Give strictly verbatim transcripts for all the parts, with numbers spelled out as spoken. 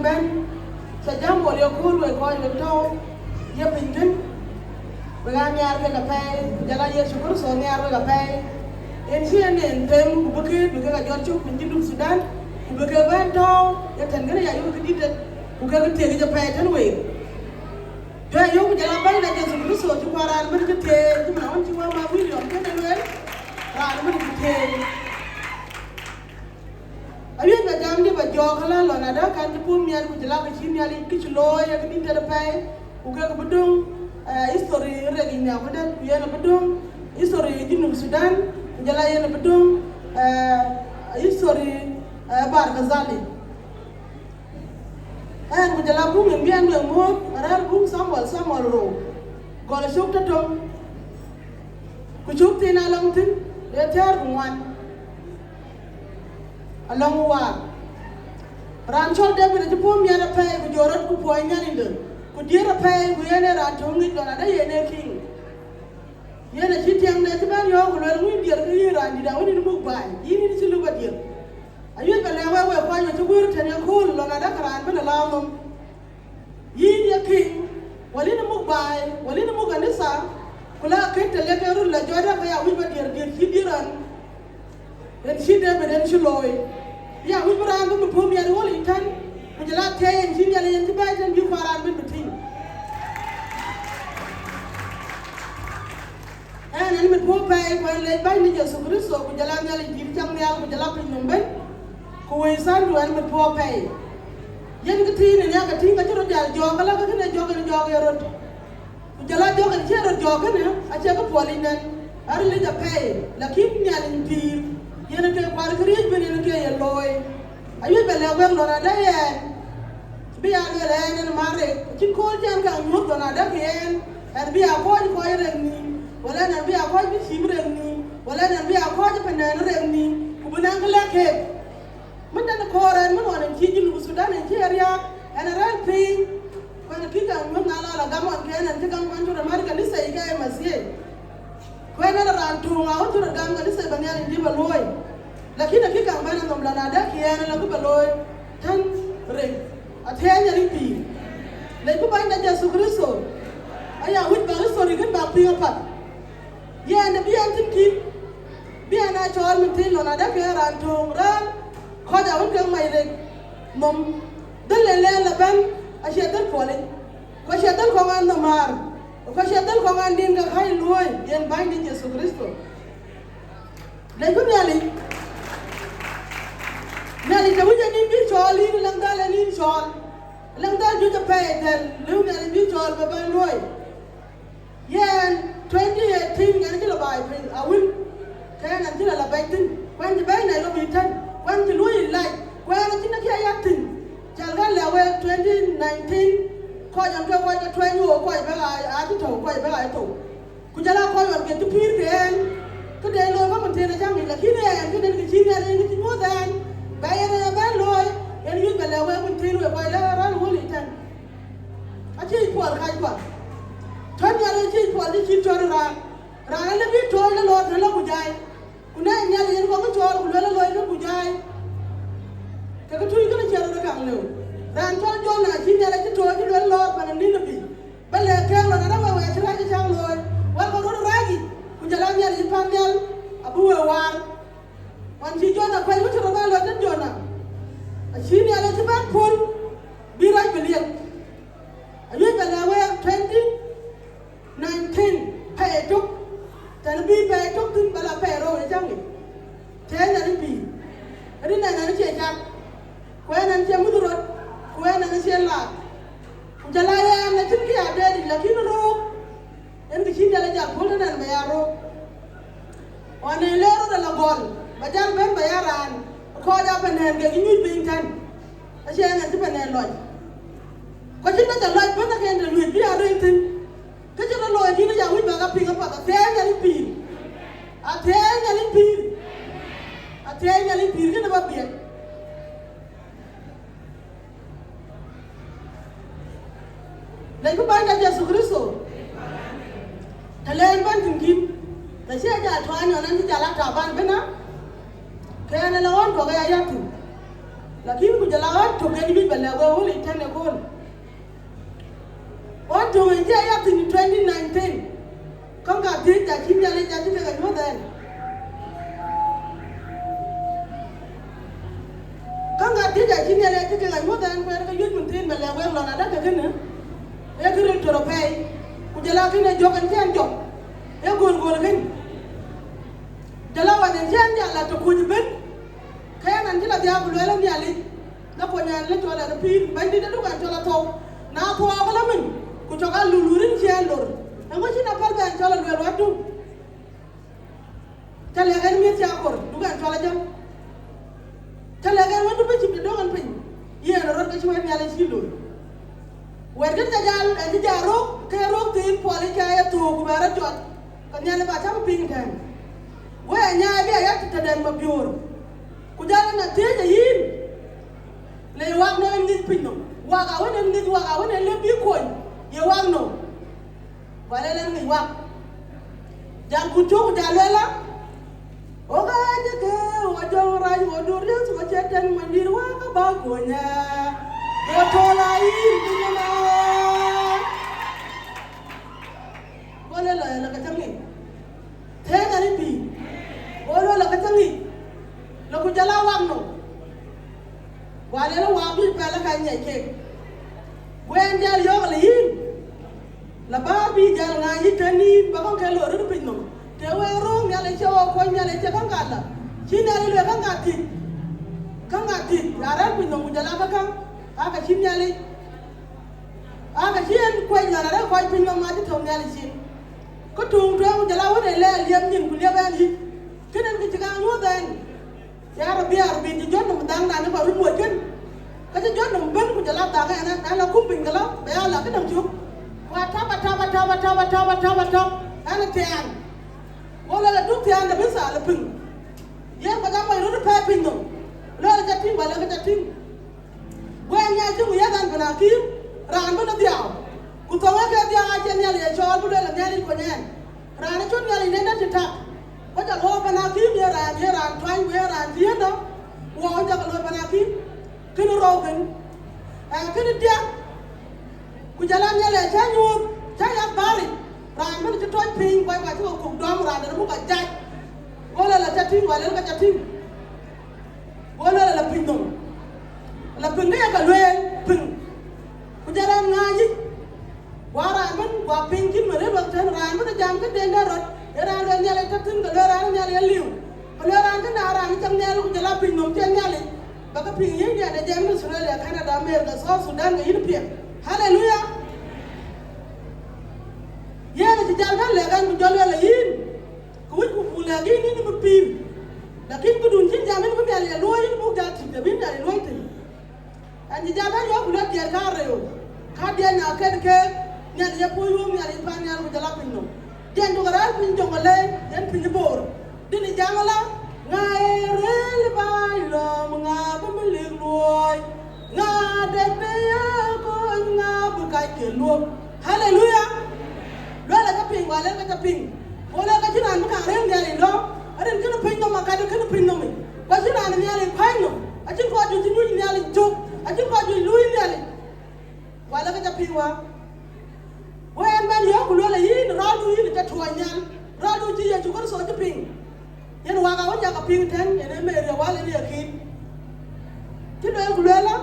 Bɛ̈n, ca jam bol ye kööl wek kɔc wek tɔ̈u ye piny thïn, wek aa nhiaar kek apɛi, ku jɔl a Yecu Kërtho nhiaar wek apɛi. Yen cï en en them, ku bï këët bï kek a jɔt cök piny Junub Thudan, ku bï kek bɛ̈n tɔ̈u ye tɛ̈n kënë ya yök këdït, ku kek thiëk yic apɛi tënë week. Jɔ yök ku jɔl a Bɛ̈nyda Yecu Kërtho cï kuat raan bï kë thiëëc, cï man awën cï Wämääth William kënë lueel, raan bï kë thiëëc. Awiëc ba jam dï ba jɔɔk ëlä lɔn adä kɛn cï puɔ̈u miɛt ku cï lak kë cï Nhialic kë cï looi ye këdït tëde pɛi, ku kek bï döŋ, eh, history rek yic nhiaar këdë, ku yen abï döŋ history Junub Thudan, ku jɔl a yen abï döŋ, eh, history, eh, Bahr el Ghazal. Ɛn ku jɔl a buŋ en bï ɛn weŋ muɔ̈ɔ̈th, arɛ̈ɛ̈r buŋ Samuel, Samuel rou, gɔl cök tɔ̈ töŋ, ku cök thiin alɔŋ thïn, le thɛɛr ku ŋuan, alɔŋ waar. Raan cɔl David acï puɔ̈u miɛt apɛi, ku jɔ rɔt ku puɔɔny Nhialicde, ku diëër apɛi, ku yen ee raan töŋ ŋic lɔn adä yen ee king. Yen acï tiɛŋde cï bɛ̈n yɔ̈ɔ̈k, ku lueel, ŋuc diɛɛr ke yïn raan dït, awën yïn muk baai, yïn yïn cï lëu ba diɛɛr. Awiëc ba lɛ̈k wek, wek kɔc we cï guëër tën ye kööl, lɔn adä ke raan bï la lɔ nhom. Yïn ye king, wala yïn muk baai, wala yïn muk kanitha, ku la kën të lek en röt la jɔt, ke ya wïc ba diɛɛr, diɛɛr cï diɛɛr ɣɛn. Yen cï David en cï looi. Ya wïc bï raan bï puɔ̈u miɛt ɣöl yic tɛ̈n, ku jɔl a thiëëc en cï Nhialic en cï bɛ̈ɛ̈i tɛ̈n bï kuat raan bï bï tïŋ. Ɛn, ɛn mit puɔ̈u pɛi, ku ɛn lec Bänyda Jethu Krïtho, ku jɔl a Nhialic dït cak nhial, ku jɔl a piny nɔm ëbën, ku wëi thandu ɛn mit puɔ̈u pɛi. Yen kë thiin en ya ke tïŋ, ka cï röt jal jɔɔk, ala ke kënë jɔɔk en jɔɔk ye röt. Ku jɔl a jɔɔk en cï röt jɔɔk kënë, acie kë puɔl yic nɛn, arilic apɛi, lakin Nhialic pïïr, yen ke kuar këriëëc ëbën yen ke ye looi. Awiëc ba lɛ̈k wek lɔn adä yɛn, bï ya lueel ɛn, ɛn Marek, acïn kööl cï ɛn kaŋ nyuɔ̈th lɔn adä ke ɛn, ɛn bï ya kɔ̈ɔ̈c kɔc rek nhïïm, wala ɛn, ɛn bï ya kɔ̈ɔ̈c bï cïïm rek nhïïm, wala ɛn, ɛn bï ya kɔ̈ɔ̈c ëpënɛɛn rek nhïïm, ku bï naŋ kë lɛ̈k keek. Mën dɛn koor ɛn, mën ɣɔn ɛn cï Junub Thudan ɛn cï ë riääk, ɛn ë rɛ̈ɛ̈r piny, ku ɛn ë kï kaŋ nyuɔ̈th na la la gam ɣɔn ke ɛn, ɛn cï kaŋ kuany cï röt mär kanitha yic ke ye mathiëëc. Ku ɛn ë raan töŋ awën cï röt gam kanitha ba Nhialic dï ba luööi. Lakin akï kaŋ bɛ̈n anhom lɔn adä ke ɛn ala kë ba looi tën rek. Athiɛɛi Nhialic pïïr. Lec ku Bänyda Jethu Krïtho. Aya wïc bäk history kën bäk piŋ apath. Yɛn ë bï ɛn thïn kïn, bï ɛn aa cɔɔl mën thïn lɔn adä ke raan töŋ raan kɔc awën ke mac rek nhom. Dhël en lɛɛr la bɛ̈n acie dhël puɔl yic. Ku acie dhël kɔŋ an nhom määr. Ku acie dhël kɔŋ an din ke ɣäi luööi, yen Bänyda Jethu Krïtho. Lec ku Nhialic. Nhialic të wïc en yïn bï cɔɔl, yïn ë Läŋ Dhäl en yïn cɔɔl. Läŋ Dhäl juëc apɛi dhɛl lëu Nhialic bï cɔɔl ba bɛ̈n luööi. Yɛn twenty eighteen ɛn cï la baai piny awën, ke ɛn cï la la bɛ̈c thïn, ku ɛn cï bɛ̈ɛ̈i Nairobi tën, ku ɛn cï luöi lac, ku ɛn acïn kë ya yak thïn. Jal ka lɛ̈k wek twenty nineteen, kɔc ɛn ke kɔc ke tuɛny ɣöö kɔc bɛ̈k aa, aa cï tɔ̈u, kɔc bɛ̈k aa cï thou. Ku jɔl aa kɔc ɣɔn ke cï pïïr ke ɛn, këde looi bä mën thïn acä ŋic, lakin ɛn këden kë cï Nhialic en cï nyuɔ̈th ɛn, bä yen ë bɛ̈n looi, yen yuc bä lɛ̈k wek mën thïn wek kɔc lɛ̈k rɔl wöl yic tën. Acï puɔl kackua. Tɔ̈ Nhialic acï puɔl cï cït tɔ̈ raan. Raan alë bï tooc lɔ lɔɔr tën lɔ ku jai. Ku na Nhialic yen kɔŋ cɔɔl ku luel alɔi kën ku jai. Ke kë tui kënë cï rɔt kaŋ lëu. Raan cɔl Jona acï Nhialic acï tooc cï luel lɔɔr pan Ninibi. Bä lɛ̈k kɛ̈ɛ̈k lɔn arä wek wek acï rac cäk looi. Wɛlkɔ röt rac yic. Ku jɔl a Nhialic pan nhial abï we waar. Ɣɔn cï Jona kuɛc wën cï rɔt bä lɔ tën Jona. Acï Nhialic acï bɛ̈n puɔ̈l bï rac bï liep. Ayuc bä lɛ̈k wek twenty nineteen pɛɛi tök, tën bï pɛɛi tök thïn bä la pɛɛi rou ë cäŋ yic. Tëë nɛn ë pïïr, rin ɛn ɛn cie cak, ku ɛn ɛn cie muth rot, ku ɛn ɛn cie laak. Ku jɔl a yɛn acïn kë ya deet yic, lakin röök en kë cï Nhialic jal puɔ̈l tënɛn bä ya röök. Ɣɔn ë le rot ala gɔl, bä jal bɛ̈n bä ya raan, kɔc aa bä nɛ̈ɛ̈n kek nyuc piny tën, acie ɛn ɛn cï bä nɛ̈ɛ̈n lɔc. Ku acïn kë ca lɔc bɛ̈n aken de luëc bï aa rëër thïn. Kë cï rɔt looi thïn aya wïc bä ka piŋ apath, athiɛɛi Nhialic pïïr. Athiɛɛi Nhialic pïïr. Athiɛɛi Nhialic pïïr kënë bä biɛt. Lec ku Bänyda Jethu Krïtho. Të le en bɛ̈n thïn kïn, të cï a jal tuany ɣɔn ɛn cï jal a taban bïna, ke ɛn ë la ɣɔn kɔ̈k ë ya yäth thïn. Lakin ku jɔl a ɣän tök en juëc bä lɛ̈k wek wël yic tɛ̈n ëkööl. Ɣän töŋ en cï a ya thïn twenty nineteen. Käŋ ka thiëëc acï Nhialic acï kek anyuɔ̈th ɛn. Käŋ ka thiëëc acï Nhialic acï kek anyuɔ̈th ɛn, ku ɛn ke wiëc mën thiin bä lɛ̈k wek lɔn adä ke kënë ee kë ril tör apɛi, ku jɔl a kënë jɔ̈k ɛn cï ɛn jɔ̈k ee göl göl kënë. Jɔl a wɛ̈t ɛn cï ɛn jal la të kuc ëbën, ke ɛn ɛn cï la dhiau ku luɛɛl ë Nhialic, la kuɔny ɛn la cɔl ɛn pïïr, Bɛ̈nydït aduk ɛn cɔl athou, na thuɔɔk ëlä mën, ku cɔk a lulur rin cï ɛn lor, eeŋö cïn apäl bɛ ɛn cɔl aluɛɛl wätdu? Cä lɛ̈k ɛn miëth cï akor, duk ɛn cɔl ajam. Cä lɛ̈k ɛn wëndu bï cïm të döŋ ɛn piny, yen rɔt ke cï wɛ̈t Nhialic cï lor. Wɛ̈t kën cä jal, ɛn cï jal röök, ke röök thiin puɔl ë cä ye thöök ku bɛ rɔt jɔt, ke Nhialic bä cä bï piŋ tɛ̈ɛ̈n. Wëë anyaai bï ayat tëdɛn mabiöör. Ku jal ɛn athiëëc ë yïn, le ye wak nɔm en ŋic piny nɔm, wak awën en ŋic, wak awën en lëu bï kony, ye wak nɔm. Wala lɛn ŋic wak. Jal kut cök ku jal lueel la, wok aa jëkë, wok jɔŋ rac, wok dur riëth, wok cï tɛ̈n mony dït wak abä kuɔnyë. Go tɔ̈l a yïn piny ëmɛ. Go lueel la, la ka cä ŋic. Thëëk ɛn ë pïïr. Go lueel la ka cä ŋic. La ku jal a wak nɔm. Wala lɛn wak bï pɛl ë ka nyiɛc kek. Go ɛn jal yɔ̈ɔ̈k la yïn. La bäär bï jäl ŋa yï tënë yïn ba käŋ ke lor röt piny nɔm. Të wek röök Nhialic cï wok kuɔny Nhialic cï käŋ ka la. Cï Nhialic lueel käŋ ka thiëc. Käŋ ka thiëc, na rɛ̈ɛ̈r piny nɔm ku jɔl a käkäŋ, aa ka cï Nhialic. Aa ka cï en kuec lɔn arɛ̈ɛ̈r kɔc piny nɔm acï thou Nhialic cin. Kë tuŋ tueŋ ku jɔl a wën ë lɛɛr liep nyin ku liep ɛn yïc. Kënë en kë cï kaŋ nyuɔ̈th ɛn. Cï Arabia arabit cï jɔt nɔm dhaŋdan ë kɔc röt muɔc kën. Ke cï jɔt nɔm bën ku jɔl a dhak ɛn, ɛn la kum piny ke la, bɛ ya la këdäŋ cök. Ku atap, atap, atap, atap, atap, atap, atap, ɛn ë thiaan. Go lueel aduk thiaan de bï thaal ë piŋ. Yen kɔc amuɔc röt ë pɛ̈i piny nɔm. Lueel acä tïŋ, wala ke cä tïŋ. Go ɛn nya tïŋ ku yɛ̈th ɛn bɛ̈n akïm, raan bï në dhiau. Ku thɔŋ ë ke dhiau acïn Nhialic ye cɔɔl bï lueel Nhialic kony ɛn. Raan ë cɔl Nhialic nen dɛ̈t cï tak. Ku jɔl wok bɛ̈n akïm ye raan, ye raan tuany, ku ye raan thiëëndä. Wok jɔl ke looi bɛ̈n akïm. Kënë rou kën. Ë, kënë diäk. Ku jɔl a Nhialic cä nyuuth, cä yak bäric. Raan bï në cï tɔc piny, ku aa cï ke kuk dɔm, raan dɛ̈t bï kɔc jac. Go lueel acä tïŋ, wala lɛn ka cä tïŋ. Go lueel ala piny nɔm. Ala piny ke ya ka lueel piny. Ku jɔl raan ŋaany yic. Guɔ raan bën, guɔ piny cït mën rëër wek tën, raan bën jam këden dɛ̈t rɔt. Ee raan lueel Nhialic tɔ̈ thïn, ke lueel raan Nhialic aliu. Ke lueel raan kënë aa raan cäŋ Nhialic ku jɔl a piny nɔm cïn Nhialic. Ba ke piŋ yïn yɛn ë jam në Australia, Canada, America, South Sudan, ke yïn piɛŋ. Haleluya. Yen acï jal bɛ̈n lɛ̈k ɛn ku jɔl lueel ë yïn. Ku wïc ku buk lɛ̈k yïn, yïn bï pïïr. Lakin këdun cïn jam yïn bï Nhialic ye luɔ̈i, yïn buk jal tïŋ, të bï Nhialic luɔ̈i thïn. Ɛn cï jal bɛ̈n yɔ̈ɔ̈k ku lueel diɛt ka rëëu, ka diɛt na ket keek, Nhialic ye puɔ̈u yuöör Nhialic pan nhial ku jɔl a piny nɔm. Diɛt du ke rɛ̈ɛ̈r piny Jonglei, yen piny Bor. Dïn jam ala, ŋa ee rëër baai lɔ̈ɔ̈m, ŋa bï melik luɔ̈ɔ̈i, ŋa dɛ̈t bï ye kony, ŋa bï kacke luɔ̈k. Haleluya! Luɛl acä piŋ, wala lɛn ka cä piŋ. Go lueel ka cïn raan bï kaŋ rëër Nhialic lɔ̈ɔ̈m, arin kënë piny nɔm, akat kënë piny nɔm yic. Ku acïn raan Nhialic kuany nɔm, acïn kɔc juëc cï nyuc Nhialic cök, acïn kɔc juëc luui Nhialic. Wala lɛn ka cä piŋ wä. Go ɛn bɛ̈n yɔ̈ɔ̈k ku lueel ë yïn, rɔ̈ɔ̈ldu yïn cä tuɔɔc nhial, rɔ̈ɔ̈ldu cï Yecu Kërtho cï piŋ. Yen wak awën yak piŋ tɛ̈n, yen ë Mary awal yen ye kiit. Cï lueel ku lueel ë,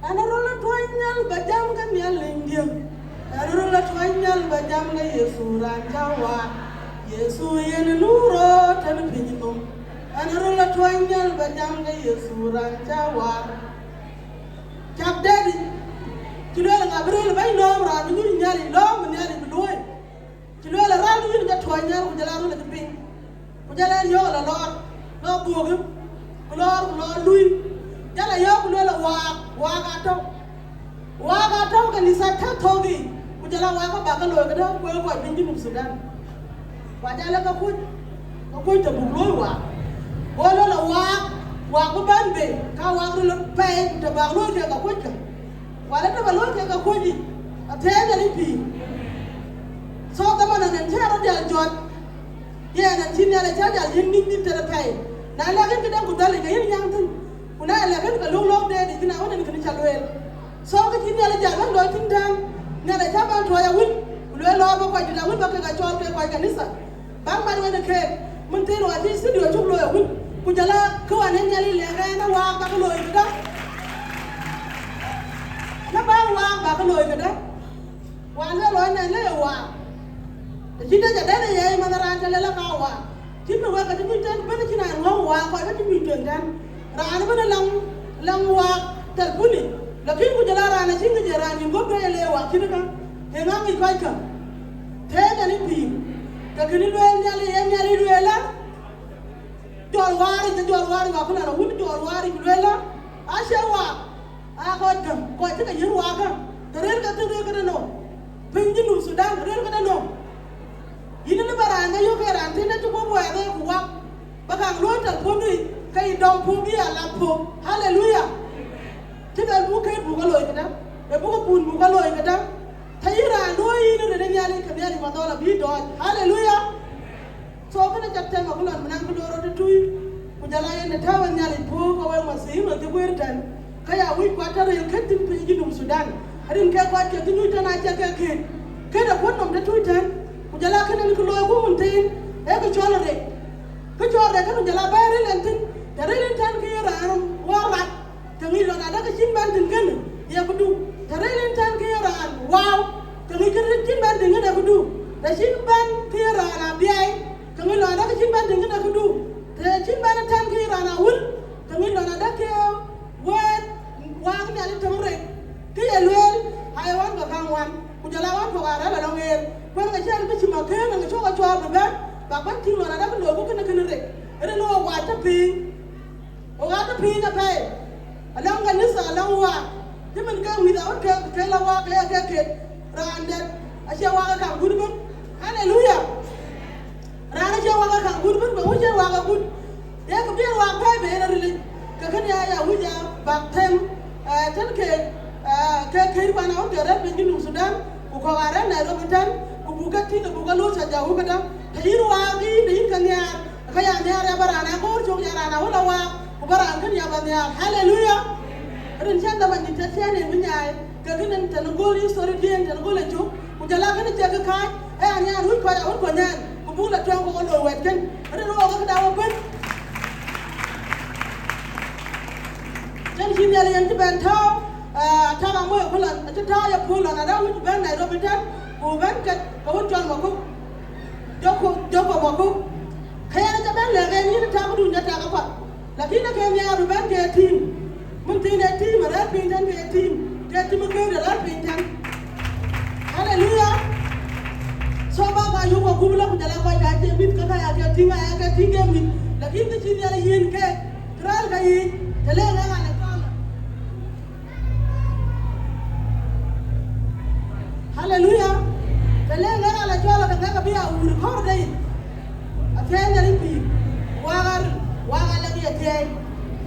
ɛn ë röl ë tuɔɔc nhial bä jam ke Nhialic diëk. Ɛn ë röl ë tuɔɔc nhial bä jam ke Yecu raan cä waar. Yecu yen ë nu röt tën piny nɔm. Ɛn ë röl ë tuɔɔc nhial bä jam ke Yecu raan cä waar. Cak dɛ̈t yic. Cï lueel ŋa bï röl ë bɛ̈ny lɔ̈ɔ̈m, raan bï nyuc Nhialic lɔ̈ɔ̈m, bï Nhialic bï luööi. Cï lueel ë raan yïn ke tuɔɔc nhial, ku jɔl a röl acï piŋ. Ku jɔl ɛn yɔ̈ɔ̈k ala lɔɔr, lɔ dhuökë, ku lɔɔr, ku lɔɔr lui. Jɔl a yɔ̈ɔ̈k ku lueel ë waak, waak atɔ̈u. Waak atɔ̈u kanitha tɔ̈ thök yiic, ku jɔl a waak abä ke looi këdë, ku ee kɔc piny Junub Thudan. Ku ajal ë ke kuc, ke kuc të buk looi waak. Go lueel ë waak, waak bï bɛ̈n bei, ka waak röl pɛɛi, ku të bäk looi kek ke kuckë. Wala të bä looi kek ke kuc yic, athɛɛr Nhialic pïïr. So, dhaman ɛn cï rɔt jal jɔt, yen ɛn cï Nhialic cä jal yiëk nïn nïn tëde pɛɛi. Na lɛ̈k yïn këdäŋ ku dhälic, ke yïn nyääŋ thïn. Ku na lɛ̈k kën ke luk lɔ̈k deet yic, kën awën en kën ca lueel. So, kë cï Nhialic jal bɛ̈n looi thïn tɛ̈n, Nhialic acä bɛ̈n tuɔɔc awïl, ku lueel lɔ bï kɔc dït awïl bä kek a cɔɔl ke kɔc kanitha. Bäk mat wën ë keek, mën thïn wä cï studio cuk looi awïl, ku jɔl a kë wän en Nhialic lɛ̈k ɛn ë waak bä ke looi këdä. Na bä waak bä ke looi këdä. Wään ke lɔ nɛn le ye waak. Të cïn dec adɛ̈t ë yɛi manh raan cä lëlë ka waak. Cïn në wek ka cï nyuc tɛ̈n bën cïn raan ŋɔ̈ŋ waak kɔc ka cï nyuc tueŋ tɛ̈n. Raan ëbën ë läŋ, läŋ waak thɛl puni. Lakin ku jɔl a raan acï ŋic ë raan yïn guöp ke ye le waak cïn ëkä. Eeŋa ŋic kɔc kä? Thëëc ɛn ë pïïr. Ke kënë lueel Nhialic, ee Nhialic lueel ë. Jɔl waaric, jɔl waaric, wa ku lan awun jɔl waaric, ku lueel ë. Acie waak. Aa kɔc gäm, kɔc cï ke yiën waak gäm, të rëër ke thïn rëër këde nɔm. Piny Junub Thudan rëër këde nɔm. Yïn ëlë bä raan ke yök ke raan thïn ë cï guöp wɛɛth ë ku wak, bä kaŋ luööi tɛ̈l puɔ̈ndu yic, ke yï dɔm puɔ̈u bï a lat puɔ̈u. Haleluya! Cï bɛ̈n buk këët buk ke looi këdä, ë buk ke pun buk ke looi këdä. Të yïn raan luööi yïn rin ë Nhialic, ke Nhialic madhɔl abï dɔɔc. Haleluya! So kënë ca tɛm akë lɔn bï naŋ kë looi rɔt ë tui, ku jɔl a yen ë tääu ë Nhialic puɔ̈u ke wek Masihi wek cï guëër tɛ̈n, ke ya wïc kuat tɔ̈ rëër kët thïn piny Junub Thudan, rin ke kɔc ke cï nyuc tɛ̈n acie ke kët, kët akuɔ̈t nɔm tëtui tɛ̈n, ku jɔl a kënë kë looi ku wun thïn, ee kë cɔl rek. Kë cɔl rek kënë jɔl a bɛ̈ɛ̈r ril en thïn, të ril en tɛ̈n ke ye raan wär rat, ke ŋic lɔn adä kë cïn bɛ̈n thïn kënë ye këdu. Të ril en tɛ̈n ke ye raan waau, ke ŋic kë cïn bɛ̈n thïn kënë ye këdu. Të cïn bɛ̈n ke ye raan abiɛɛi, ke ŋic lɔn adä kë cïn bɛ̈n thïn kënë ye këdu. Të cïn bɛ̈n tɛ̈n ke ye raan awïl, ke ŋic lɔn adä ke wëët waak Nhialic tëŋ rek. Kë ye lueel, ayewan ke kaŋ wan, ku jɔl a wan kɔ̈k aa rɛ̈ɛ̈r alɔŋ ɣeer. Kuën ke cï ɛn bï cï ma këën, ŋic cɔk a cɔɔl bï bɛ̈n, bak bɛ̈n tïŋ lɔn adä kë loiku kënë kënë rek. Rin ɣok wac tɔ̈ piny. Ɣok aa tɔ̈ piny apɛi, alɔŋ kanitha, alɔŋ waak, cï min ke mïth awën ke, ke la waak ke, ke, ke, raan dɛ̈t acie waak ë kaŋ gut ëbën. Haleluya! Raan acie waak ë kaŋ gut ëbën, ku ŋö cie waak ë gut? Ee kë bï en waak pɛ̈i bï en rilic, ke kënë ya, ya wïc ya bäk them, eh, tënë keek, eh, ke kër kuan awën ke rɛ̈ɛ̈r piny Junub Thudan, ku kɔ̈k aa rɛ̈ɛ̈r Nairobi tɛ̈n, ku buk ke tïŋ, ku buk ke luöc ca ja wuk këdäŋ. Të yïn waak yïn, të yïn ke nhiaar, Ka ya nhiaar ya bä raan agoor cök ya raan awën awaak, ku bä raan kën ya bä nhiaar. Haleluya! Rin cän dhamandït tëthiɛ̈n en bï nyaai, ke kën en tën göl history diën tën göl ë cök, ku jɔl a kën cï kë kääc, ë ya nhiaar wïc kɔc awën kony ɛn, ku buk la tuɛŋ ku ke loi wɛ̈t kën. Rin wok ë këda wok bën. Cän cï Nhialic en cï bɛn tääu, eh, atak aŋö ë ku lɔn, acï tääu ye puɔ̈u lɔn, ada wïc bɛ̈n Nairobi tɛ̈n, ku bɛ̈n ket ke wën cɔl Makuk. Jɔku, jɔku Makuk. Ke yɛn acä bɛ̈n lɛ̈k en yïn tak duny atak apath. Lakin ake nhiaar bï bɛ̈n ke team. Mën thiin ee team, arɛ̈ɛ̈r piny tɛ̈n ke team. Ke team ë kër arɛ̈ɛ̈r piny tɛ̈n. Haleluya. So bä ka yök wa gup lɔ ku jɔl a kɔc ka cie mïth ke ka ya ke tïŋ, aya ke tïŋ ke mïth. Lakin kë cï Nhialic yiën ke, kë rɛ̈ɛ̈r ka yic, të le ŋɛk an ë thɔn. Haleluya. Të le ŋɛk ala cɔl ke ŋɛk abï a wur kɔ̈r de yic. Athiɛɛi Nhialic pïïr. Wak aril, wak ala bï athiɛɛi.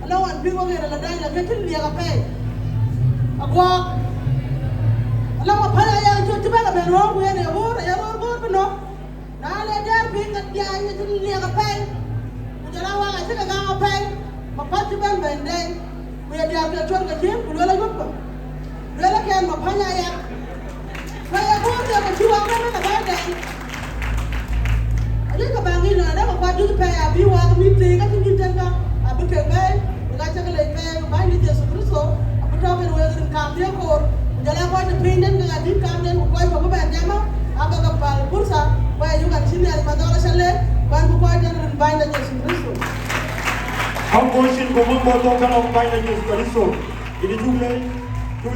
Ala wan pïïr wok yen ala dany la ke cïn liɛk apɛi. Aguɔɔk. Ala ma päl aya cök cï bɛ̈n abɛ̈n röör ku yen ee ɣöör, aya röör ɣöör bï nɔ̈k. Na le diäär piny ke diäär ye cïn liɛk apɛi, ku jɔl a wak acï ke gam apɛi, ma päl cï bɛ̈n bɛ̈n dɛny, ku ye diäär ke col ke cïn, ku luel ayup kɔ̈k. Luel akɛn ma päny aya. Ku ye guɔ̈ɔ̈r ke ke cï wak bɛ̈n ke bɛ̈n dɛny. Ayï ke bäŋ yic lɔn adë ke kuat juëc pɛi abï wak mïth thii ka cï nyuc tën ka, abï kek bɛ̈ɛ̈i, ku ka cï ke lec pɛi, ku bäny de Yecu Kërtho, abï tɔ̈ kën wek rin kaam thiëëk koor, ku jɔl a kɔc de piny den ke adït kaam den, ku kɔc kɔ̈k bï bɛ̈n jam ë, abä ke päl pursa, ku ayuk an cï Nhialic madhɔl acä lek, ku an bï kɔc den rin bäny de Yecu Kërtho. Ago cin ku mën bɔ̈ thok kënɔm bäny de Yecu Kërtho. Yïn cuk leec.